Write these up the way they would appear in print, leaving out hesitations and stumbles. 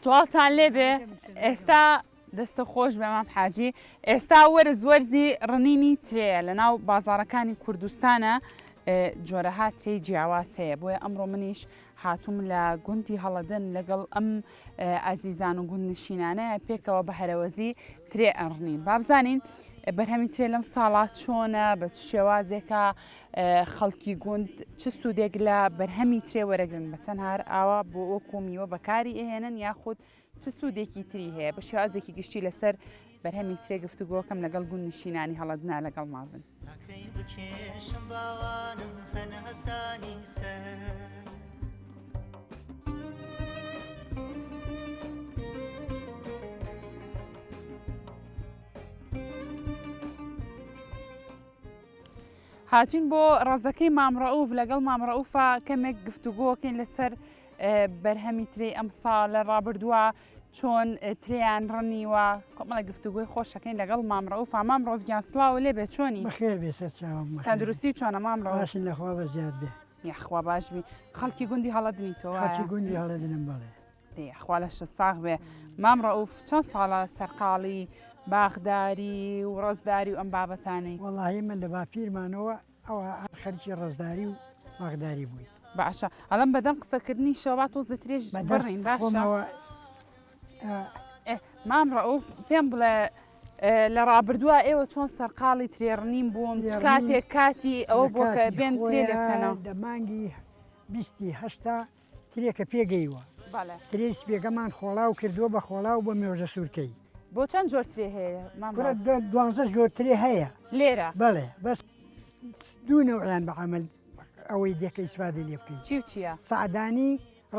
سڵاوتان لێبێ ئێستا دەستە خۆش بێ مام حاجی ئێستا وەرز وەرزی ڕنینی ترێیە لە ناو بازارەکانی کوردستانە جۆرەها ترێی جیاواز هەیە بۆیە ئەمڕۆ منیش هاتووم لە گوندی هەڵەدن لەگەڵ ئەم ئازیزان و گوندنشینانەیە پێکەوە بە هەرەوەزی ترێ ئەڕنین بابزانین بەرهەمی ترێ لەم ساڵا چۆنە بە چ شێوازێکە خەڵکی گوند چ سوودێک لە بەرهەمی ترێ وەرەگرن بە چەند هار ئاوا بۆ وەکو میوە بەکاری ئەهێنن یاخود چ سوودێکی تری هەیە بە شێوازێکی گشتی لەسەر بەرهەمی ترێ گفتوگۆکەم لەگەڵ گوندنشینانی هەڵەدنا لەگەڵ مابن. بکێشم باوانم هەناسانی سەر. هاتوین بۆ ڕەزەکەی مام ڕەئوف لەگەڵ مام ڕەئوفا کەمێک گفتوگۆکەین لەسەر بەرهەمی ترێی ئەم ساڵ لە ڕابردووە چۆن ترێیان ڕنیوە کۆمەڵە گفتوگۆی خۆشەکەین لەگەڵ مام ڕەئوفا مام ڕەئوف گیان سڵاو لێ بێ چۆنی بەخێر بێ سەرچاوم تەندروستی چۆنە مام ڕەئوف باشن لەخوا بە زیاد بێ یاخوا باش بی خەڵکی گوندی هەڵەدنی تۆ خەڵکی گوندی هەڵەدنم بەڵێ دەی خوا لەشت ساغ بێ مام ڕەئوف چەند ساڵە سەرقاڵی باخداری و ڕەزداری و ئەم بابەتانەی؟ وەڵاهی من لە باپیرمانەوە ئەوە هەر خەریکی ڕەزداری و باخداری بووین. باشە ئەڵێم بەدەم قسەکردنیشەوە با تۆزێ ترێش بڕین باشە؟ خۆمەوە ئێ مام ڕەئوف پێم بڵێ لە ڕابردووە ئێوە چۆن سەرقاڵی ترێڕنین بوون چ کاتێک کاتی ئەوە بۆ کە بێن ترێ لێ بکەنەوە؟ لە مانگی بیستی هەشتا ترێکە پێگەیوە. بەڵێ. ترێی سپیەکەمان خۆڵاو کردووە بە خۆڵاو بۆ مێوژە سوورکەی. بۆ چەند جۆر ترێ هەیە مام کوڕە دوانزە جۆر ترێ هەیە. لێرە؟ بەڵێ بەس دوو نەوعیان بە عەمەل ئەوەی دێکە ئیسفادەی لێ بکەین. چی و چییە؟ سەعدانی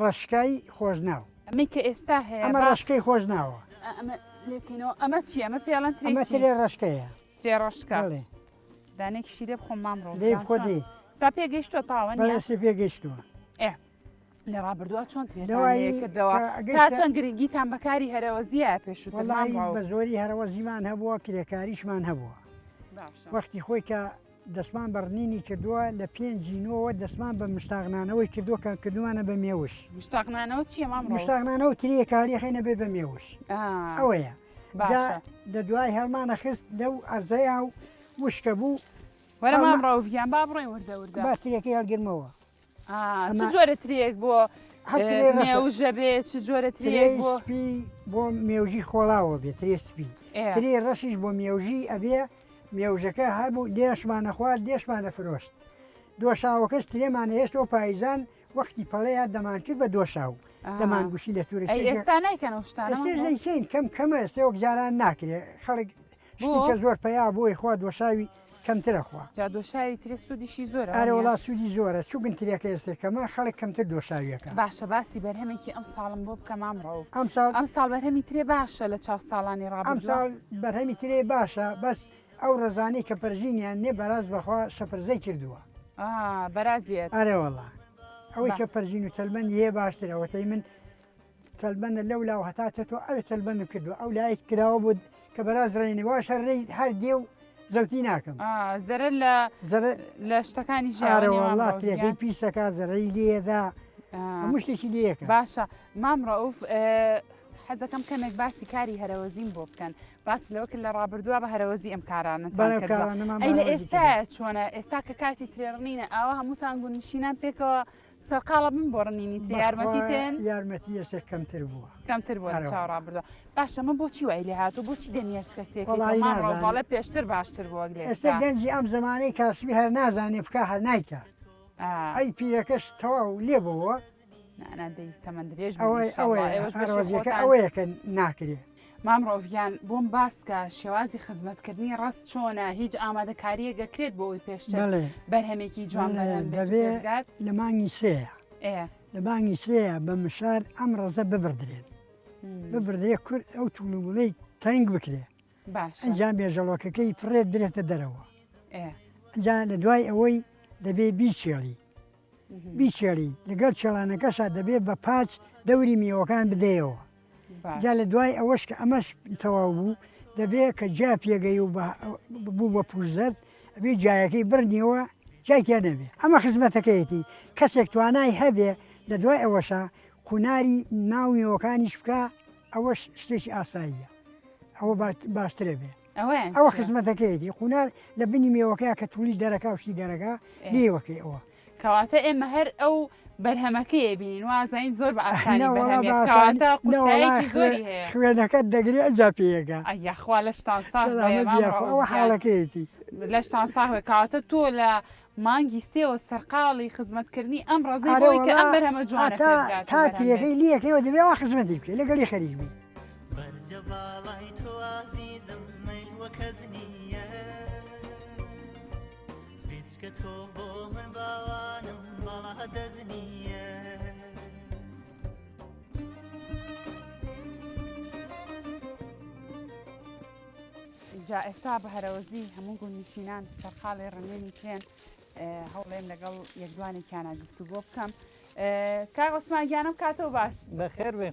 ڕەشکای خۆشناو. ئەمەی کە ئێستا هەیە ئەمە ڕەشکەی خۆشناوە. ئەمە لێکەینەوە ئەمە چییە؟ ئەمە پێڵەن ترێ ئەمە ترێ ڕەشکەیە. ترێ ڕەشکە. بەڵێ. دانێکیشی لێ بخۆم مام ڕۆ لێ بخۆ دێ. سا پێگەیشتووە تاوە نیە؟ بەڵێ سێ پێگەیشتووە. ئێ لە ڕابردووە چۆن ترێتان کردەوە تا چەند گرنگیتان بەکاری هەرەوەزیە پێشووتر مام ڕۆ؟ بە زۆری هەرەوەزیمان هەبووە کرێکاریشمان هەبووە وەختی خۆی کە دەستمان بە ڕنینی کردووە لە پێنجی نۆوە دەستمان بە مشتاقنانەوەی کردووە کە کردومانە بە مێوش مشتاقنانەوە چییە مام ڕۆ؟ مشتاقنانەوە ترێ کاریەخەی نەبێ بە مێوش ئەوەیە باشە لە دوای هەڵمانە خست لەو ئەرزەیا و وشکە بوو. وەرە مام ڕەوف گیان با بڕۆین وردە وردە. با ترێکەی هەڵگرمەوە. چ جۆرە ترێک بۆ مێوژە بێ چ جۆرە ترێک بۆ سپی بۆ مێوژی خۆڵاوە بێ ترێ سپی ترێ ڕەشیش بۆ مێوژی ئەبێ مێوژەکە هەبوو لێشمانە خوارد لێشمانە فرۆشت دۆشاوەکەش ترێمانە هێشتەوە پایزان وەختی پەڵەیە دەمانکرد بە دۆشاو دەمانگوشی لە تورکی ئەی ئێستا نایکەن ئەو شتانە ئێستاش دەیکەین کەم کەمە ئێستا وەک جاران ناکرێ خەڵک شتی کە زۆر پەیا بۆی خوا دۆشاوی کەمترە خوا جا دۆشاوی ترێ سوودیشی زۆرە ئەرێ وەڵا سوودی زۆرە چوگن ترێکە ئێستا کەمە خەڵک کەمتر دۆشاویەکە باشە باسی بەرهەمێکی ئەم ساڵم بۆ بکە مام ڕەوف ئەمساڵ ئەمساڵ بەرهەمی ترێ باشە لە چاو ساڵانی ڕابردووە ئەمساڵ بەرهەمی ترێ باشە بەس ئەو ڕەزانەی کە پەرژینیان نیە بەراز بەخوا شەپرزەی کردووە. ئا بەرازیەت. ئەرێ وەڵا ئەوەی کە پەرژین و تەلبەندی هەیە باشترە ئەوەتەی من تەلبەندە لەو لاو هەتا تۆ ئەوێ تەلبەندم کردووە ئەو لایت کراوە بۆ کە بەراز ڕێنی واش هەر ڕێی هەر دێ و زەوتی ناکەم زەرەر لە زەرەر لە شتەکانی ژیانەوە وەڵا ترێکەی پیسەکە زەرەی لێدا هەموو شتێکی لێکە باشە مام ڕەئوف حەزەکەم کەمێک باسی کاری هەرەوەزیم بۆ بکەن باست لەوە کرد لە ڕابردووە بە هەرەوەزی ئەم کارانەتان کردووە ئەی لە ئێستایا چۆنە ئێستا کە کاتی ترێڕنینە ئاوا هەمووتان گوندنشینان پێکەوە سەرقاڵە بن بۆ ڕنینی ترێ یارمەتی تێن یارمەتی ئێستا کەمتر بووە کەمتر بووە لە چاو ڕابردووە باشە من بۆچی وای لێ هاتوو بۆچی دەمی هەرچ کەسێکی بەڵێ پێشتر باشتر بووە لێ ئێستا گەنجی ئەم زمانەی کاسبی هەر نازانێ بکە هەر نایکە ئەی پیرەکەش تەواو لێ بووە نا دەی تەمەن درێژ بن ئەوەی ئەوەیە ئێوەش بەشی هەرەوەزیەکە خۆتان ئەوەیە کە ناکرێ. مام ڕەئوف گیان بۆم باس کە شێوازی خزمەتکردنی ڕەز چۆنە هیچ ئامادەکاریەک ئەکرێت بۆ ئەوەی پێشتر بەڵێ بەرهەمێکی جوان بەڵێ بەرهەم بێت و دەبێ پێ بگات؟ لە مانگی سێیە ئێ. لە مانگی سێیە بە مشار ئەم ڕەزە ببڕدرێن ببڕدرێ کورد ئەو توڵ و مڵەی تەنگ بکرێ باشە. ئەنجا مێژەڵۆکەکەی فڕێ درێتە دەرەوە ئێ. ئەنجا لە دوای ئەوەی دەبێ بیچێڵی بیچێڵی، لەگەڵ چێڵانەکەشا دەبێ بە پاچ دەوری میوەکان بدەیەوە. جا لە دوای ئەوەش کە ئەمەش تەواو بوو، دەبێ کە جا پێگەی و بوو بە پوش زەرد، ئەبێ جایەکەی بڕنیەوە جای تیا نەبێ. ئەمە خزمەتەکەیەتی. کەسێک توانای هەبێ لە دوای ئەوەشا. قوناری ناو میوەکانیش بکا ئەوەش شتێکی ئاساییە ئەوە باشترە بێ ئەوە خزمەتەکەیەتی قونار لە بنی مێوەکەیە کە تولی دەرەکە و شتی دەرەکە لێوەکەی ئەوە کەواتە ئێمە هەر ئەو بەرهەمەکەی بینین وازین زۆر بە ئاسانی بەرهەمێک قورسایەکی زۆری هەیە خوێنەکەت دەگرێ ئەجا پێیەکە یاخوا لەشتان ساغ ئەوە حاڵەکەیەتی لەشتان ساغ بێ کەواتە تۆ لە مانگی سێوە سەرقاڵی خزمەتکردنی ئەم ڕەزەی بۆی کە ئەم بەرهەمە جوانە تا تا ترێکەی لیەکەیەوە دەبێ وا خزمەتی بکەی لەگەڵی خەریک بی. بەرجە باڵای تۆ ئازیزم مەیل وە کەس نییە بیچکە تۆ بۆ من باوانم باڵا دەست نییە. جا ئێستا بە هەرەوەزی هەموو گوندنشینان سەرقاڵی ڕنینی ترێن هەوڵێم لەگەڵ یەکدوانێکیانە گفتوگۆ بکەم کاک عوسمان گیانم کاتەوە باش بەخێر بێ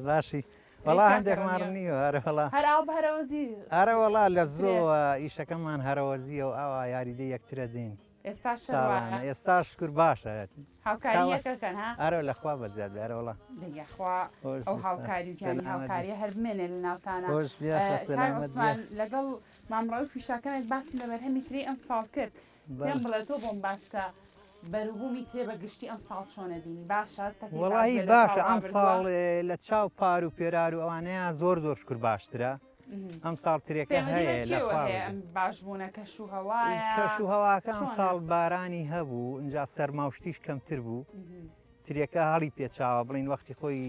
باشی وەڵا هەندێکمان ڕنیوە هەرە وەڵا هەر ئاو بە هەرەوەزی ئەرە وەڵا لە زۆوە ئیشەکەمان هەرەوەزیە و ئاوا یاریدە یەکترە دین ئێستا شەوانە ئێستا شکر باشە هاوکاری یەکەکەن ها ئەرە لە خوا بەزیاد بێ ئەرە وەڵا دەی یاخوا ئەو هاوکاری و گیانی هاوکاریە هەر بمێنێ لە ناوتانا خۆش بێ کاک سەلامەت عوسمان بێ لەگەڵ مام ڕەئوف فیشاکەمێک باسم لە بەرهەمی ترێی ئەمساڵ کرد پێم بەڵێ بڵێ تۆ بۆم باس کە بەروبوومی ترێ بە گشتی ئەمساڵ چۆنە بینی باشە هەستەکەی باش وەڵاهی بێ لە باشە چاو ئەمساڵ ڕابردووە لە چاو پار و پێرار و ئەوانەیە زۆر زۆر شکر باشترە ئەمساڵ ترێکە پەیوەندی بە هەیە لە چیەوە خوا هەیە بەزیاد ئەم باشبوونە کەش و هەوایە کەش و هەواکە چۆنە؟ ئەمساڵ بارانی هەبوو ئینجا سەرما و شتیش کەمتر بوو ترێکە هەڵی پێچاوە بڵین وەختی خۆی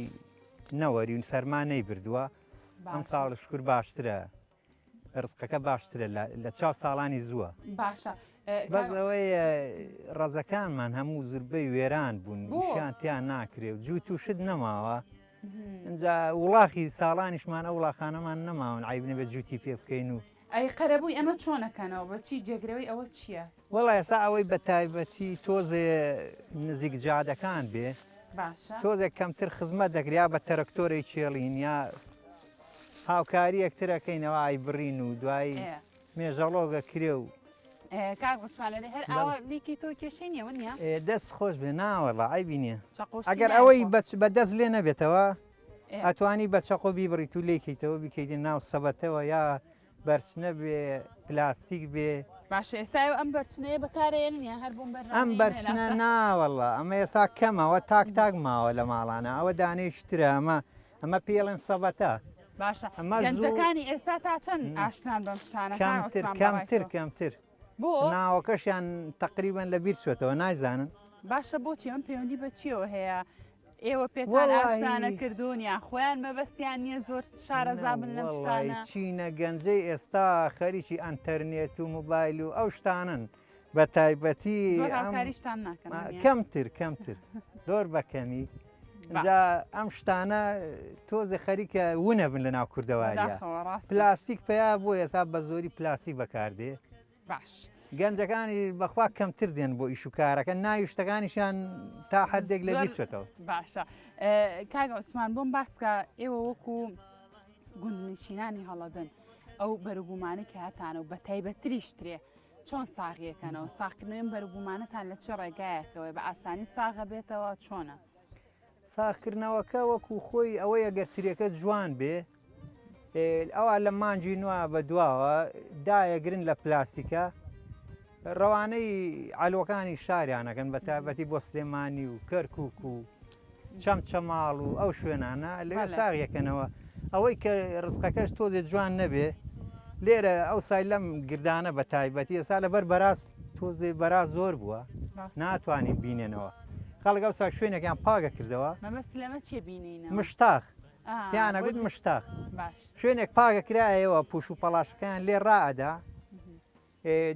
نەوەری و سەرما نەیبردووە ئەم باشە ساڵ شکر باشترە ڕزقەکە باشترە لە چاو ساڵانی زووە باشە بەس ئەوەی ڕەزەکانمان هەموو زوربەی وێران بوون شیان تیان ناکرێ و جووت و شت نەماوە اینجا وڵاخی ساڵانیشمان ئەو وڵاخانەمان نەماون عیب نەبێت جووتی پێ بکەین و ئەی قەرەبووی ئەمە چۆنەکەنەوە بەچی جێگرەوەی ئەوە چییە؟ وەڵا ئێستا ئەوەی بە تایبەتی تۆزێ نزیک جادەکان بێ باشە تۆزێک کەمتر خزمەت دەکریا بە تەرەکتۆرەی چێڵین یا هاوکاری یەکترەکەینەوە ئای بڕین و دوایی مێژەڵۆگە کرێ و کاک عوسمان لەرێ هەر ئاوا لیکی تۆ کێشەی نییە وەنیە؟ دەست خۆش بێ ناوەڵا عەیبی نییە ئەگەر ئەوەی بە دەست لێ نەبێتەوە ئەتوانی بە چەقۆ بیبڕیت و لێکەیتەوە بیکەیتە ناو سەبەتەوە یا بەرچنە بێ پلاستیک بێ. باشە ئێستا ئێوە ئەم بەرچنەیە بەکارەیەنن یان هەر بۆم بەرنامەیە ئەم بەرچنە ناوەڵا ئەمە ئێستا کەمەوە تاک تاک ماوە لە ماڵانە ئەوە دانەیەکی ترە ئەمە ئەمە پێڵێن سەبەتە. باشە ئەمە گەنجەکانی ئێستا تا چەند ئاشنان بەم شتانە کەمتر کەمتر کەمتر بۆ ناوەکەشیان تقریبان لە بیر چێتەوە نایزانن باشە بۆچی ئەم پەیوەندی بە چیەوە هەیە ئێوە پێتان ئاشنا نەکردوون یان خۆیان مەبەستیان نییە زۆر شارەزا بن لەم شتانە؟ چینە گەنجەی ئێستا خەریکی ئەنتەرنێت و موبایل و ئەو شتانن بە تایبەتی هاوکاریشتان ناکەن کەمتر کەمتر زۆر بەکەمی جا ئەم شتانە تۆزێ خەریکە ونە بن لە ناو کوردەواریە پلاستیک پیا بۆ ئێستا بە زۆری پلاستیک بەکاردێ باش. گەنجەکانی بەخوا کەمتر دێن بۆ ئیش و کارەکە ناوی شتەکانیشیان تا حدێک لە بیر چێتەوە. باشە کاک عوسمان بۆم باسکە ئێوە وەکو گوندنشینانی هەڵەدن ئەو بەروبوومانەی کە هەتانە و بە تایبەتریش ترێ چۆن ساغیەکەنەوە ساغکردنەوەی بەروبوومانەتان لە چ ڕێگایەکەوەی بە ئاسانی ساغە بێتەوە چۆنە؟ ساغکردنەوەکە وەکو خۆی ئەوەیە گەر ترێکە جوان بێ ئەوا لە مانگی نوە بە دواوە دایەگرن لە پلاستیکە ڕەوانەی عەلوەکانی شاریانەکەن بە تایبەتی بۆ سلێمانی و کەرکک و چەمچەماڵ و ئەو شوێنانە لەوێ ساغیەکەنەوە ئەوەی کە ڕزقەکەش تۆزێ جوان نەبێ لێرە ئەو سای لەم گردانە بە تایبەتی ئێستا لەبەر بەراز تۆزێ بەراز زۆر بووە ناتوانین بینێنەوە خەڵک ئەوسا شوێنێکیان پاگە کردەوە مەبەست لەمە چێ بینینەوە مشتاخ پێیان ئەگوت مشتاخ شوێنێک پاکە کرایەوە پوش و پەڵاشەکەیان لێ ڕائەدا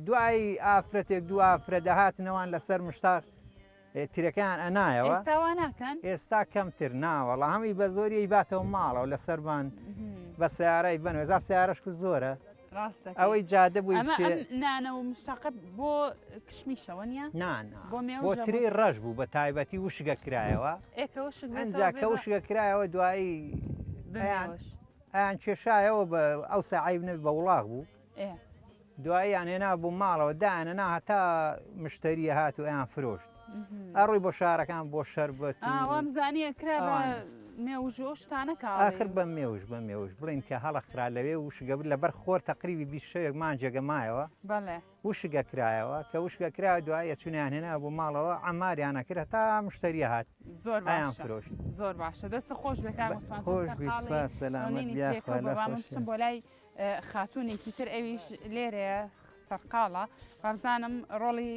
دوای ئافرەتێک دوو ئافرە دەهاتنەوان لەسەر مشتاق ترەکەیان ئەنایەوە ناکەن ئێستا کەمتر ناوەڵا هەمی بە زۆری باتەوە ماڵەوە لەسەربان بە سیارای بن ئێزا سیارەشک زۆرە ڕاستە ئەوەی جادە بووی ئەمە ئەم نانە و مشتاقە بۆ کشمیشەوە نییە؟ نا نا بۆ مێوژە بۆ ترێی ڕەش بوو بە تایبەتی وشگە کرایەوە ئێ کە وشک بێتەوە ئەنجا بێ کە بە وشگە کرایەوە دوایی بە ئەیان مێوژ ئەیان کێشایەوە بە ئەو ساعەی نەبی بە وڵاغ بوو ئەڕۆی بۆ شارەکان بۆ شەربەت و وام زانیە کرا بە ئەوان. مێوژ و ئەو شتانە کاڵی. ئاخر بە مێوژ بە مێوژ بڵێن کە هەڵەخرا لەوێ وشگە لەبەر خۆر تەقریبی 20 شەوێک مانجێگە مایەوە. بەڵێ. وشک ئەکرایەوە کە وشک ئەکرایەوە دوایی ئەچوونیان هێنا بۆ ماڵەوە عەماریان ئەکرد هەتا مشتەری هات زۆر ئەیان باشە فرۆشت. زۆر باشە دەستت خۆش بێ کاک عوسمان تۆ خۆش بی سەرقاڵی سوپاس سەلامەت ڕنینی یاخوا ترێکە لە بە من خۆشی. بچم بۆ لای خاتوونێکی تر ئەویش لێرەیە سەرقاڵە بابزانم ڕۆڵی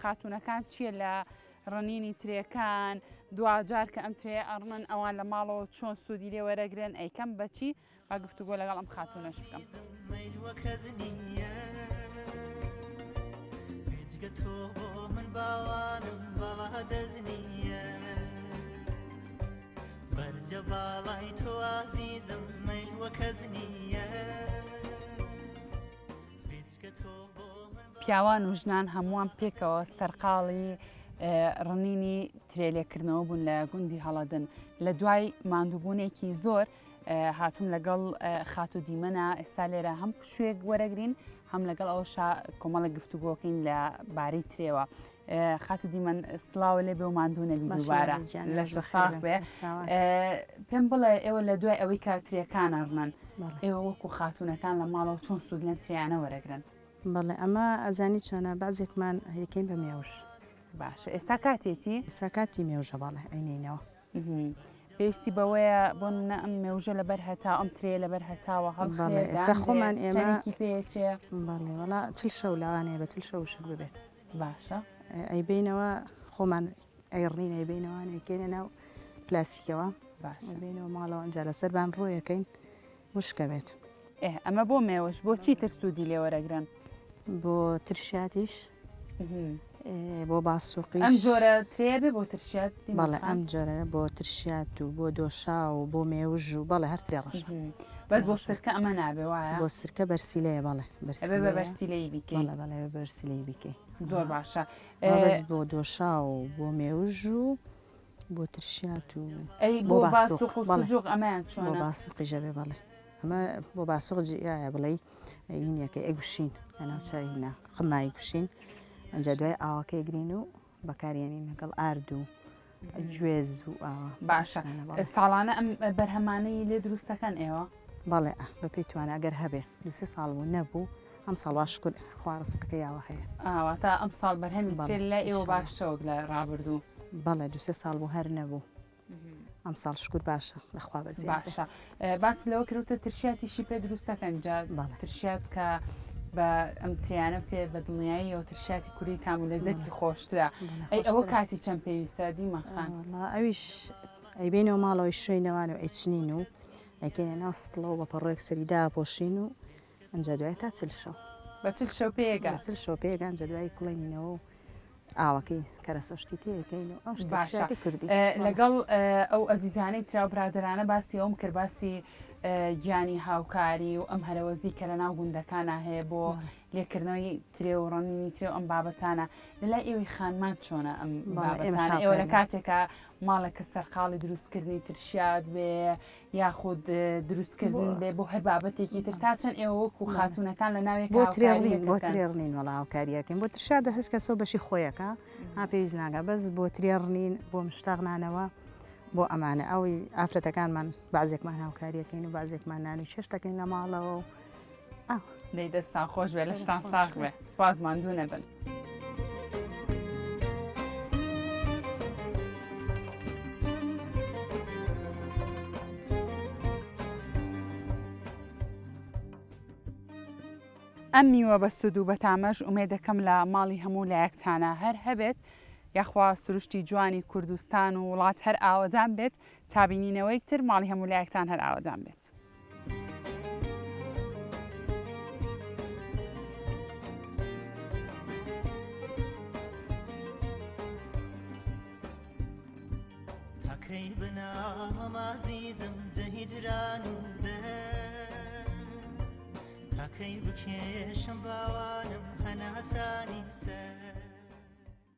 خاتوونەکان چییە لە ڕنینی ترێکان دواجار کە ئەم ترێ ئەڕنن ئەوان لە ماڵەوە چۆن سوودی لێ وەرەگرن ئەیکەم بەچی با گفتوگۆ لەگەڵ ئەم خاتوونەش بکەم. بەرجە باڵای تۆ ئازیزم مەیل وە کەس نییە بێجگە تۆ بۆ من پیاوان و ژنان هەمووان پێکەوە سەرقاڵی ڕنینی ترێلێکردنەوە بوون لە گوندی هەڵەدن لە دوای ماندووبوونێکی زۆر هاتووم لەگەڵ خاتوو دیمەنە ئێستا لێرە هەم پشوێک وەرەگرین هەم لەگەڵ ئەوشا کۆمەڵە گفتوگۆکەین لە بارەی ترێوە خاتوو دیمەن سڵاوە لێ بێ و ماندوو نەبی دووبارە لەش ساغ بێ پێم بڵێ ئێوە لە دوای ئەوەی کە ترێکان ئەڕنن ئێوە وەکو خاتوونەکان لە ماڵەوە چۆن سوود لەم ترێیانە وەرەگرن؟ بەڵێ ئەمە ئەزانی چۆنە بەعزێکمان یەکەین بە مێوژ. باشە ئێستا کاتێتی؟ ئێستا کاتی مێوژە بەڵێ ئەینێینەوە. پێویستی بەوەیە بۆ نمونە ئەم مێوژە لەبەر هەتا ئەم ترێیە لەبەر هەتاوە هەڵخرێ ئێستا خۆمان ئێمە چەندێکی پێچێ؟ بەڵێ وەڵا چل شەو لەوانەیە بە چل شەو وشک ببێت. باشە. ئەیبەینەوە خۆمان ئەیڕنین ئەیبەینەوە ئەیکەینە ناو پلاستیکەوە باشە. ئەیبەینەوە ماڵەوە ئینجا لەسەر بان ڕۆیەکەین وشکە بێت. ئێ ئەمە بۆ مێوژ بۆ چی تر سوودی لێ وەرەگرن؟ بۆ ترشاتیش بۆ باسوقیش. ئەم جۆرە ترێیە بێ بۆ ترشیات دیمەن بەڵێ خان؟ ئەم جۆرە بۆ ترشیات و بۆ دۆشاو و بۆ مێوژ و بەڵێ هەر ترێ ڕەشە. بەس بۆ سرکە ئەمە نابێ وایە؟ بۆ سرکە بەرسیلەیە بەڵێ ئەبێ بە بەرسیلەیی بیکەی. بەڵێ بەڵێ بە بەرسیلەیی بیکەی. زۆر باشە. بەس بۆ دۆشاو و بۆ مێوژ و بۆ ترشیات و ئەی بۆ بۆ باسوق باسوق و بەڵێ سجوق ئەمەیان بۆ چۆنە؟ باسوقیش ئەبێ بەڵێ ئەمە بۆ باسوق جیایە بڵێی هینیەکەی ئەگوشین لەناو چای هینا خمایی گوشین ئەنجا دوای ئاوەکەی گرین و بەکارێنین لەگەڵ ئارد و گوێز و ئاوا باشە ساڵانە ئەم بەرهەمانەی لێ دروست دەکەن ئێوە؟ بەڵێ بەپێی توانا ئەگەر هەبێ دوو سێ ساڵ بوو نەبوو ئەم ساڵ وا شکر خوا ڕزقەکەی یاوە هەیە. واتە ئەم ساڵ بەرهەمی ترێ لای ئێوە باشترە وەک لە ڕابردوو؟ بەڵێ دوو سێ ساڵ بوو هەر نەبوو ئەم ساڵ شکر باشە لەخوا بەزیاد بێ. باشە باست لەوە کرد وتت ترشیاتیشی پێ دروست دەکەن جا ترشیات کە بە ئەم ترێیانە بکرێت بە دڵنیاییەوە ترشیاتی کوردی تام و لەزەتی خۆشترە ئەی ئەوە کاتی چەند پێویستە دیمە خان؟ ئەویش ئەیبەینەوە ماڵەوەی شوێنەوان و ئەیچنین و ئەیکەینە ناو ستڵەوە بە پەڕۆیەک سەری داپۆشین و ئەنجا دوای تا چل شەو بە چل شەو پێگا بە چل شەو پێگا ئەنجا دوای کوڵێنینەوە و ئاوەکەی کەرەسە شتی تێەکەین و ئەو باشە لەگەڵ ئەو ئەزیزانەی ترا و برادەرانە باسی ئەوم کرد باسی گیانی هاوکاری و ئەم هەرەوەزی کە لە ناو گوندەکانە هەیە بۆ لێکردنەوەی ترێ و ڕەنینی ترێ و ئەم بابەتانە لەلای ئێوەی خانمان چۆنە ئەم بابەتانە ئێوە لە کاتێکە ماڵێک کە سەرقاڵی دروستکردنی ترشیات بێ یاخود دروستکردن بێ بۆ هەر بابەتێکی تر تا چەند ئێوە وەکو خاتوونەکان لە ناوێک بۆ ترێڕنین بۆ ترێڕنین وەڵا هاوکاریەکەین بۆ ترشادە هەچ کەسەوە بەشی خۆیەکە ها پێویست ناگا بەس بۆ ترێڕنین بۆ مشتاق نانەوە بۆ ئەمانە ئەوی ئافرەتەکانمان بازێکمان هاوکاریەکەین و بازێکمان نان و چێشتەکەین لە ماڵەوە و دەی دەستان خۆش بێ لەشتان ساغ بێ سپاس ماندوو نەبن. ئەم میوە بە سوود و بەتامەش ئومێدەکەم لە ماڵی هەموو لایەکتانە هەر هەبێت یاخوا سروشتی جوانی کوردستان و وڵات هەر ئاوەدان بێت تا بینینەوەیک تر ماڵی هەموو لایەکتان هەر ئاوەدان بێت. تاکەی بناڵم ئازیزم جە هیجران و دەر تاکەی بکێشم باوانم هەناسانی سەر.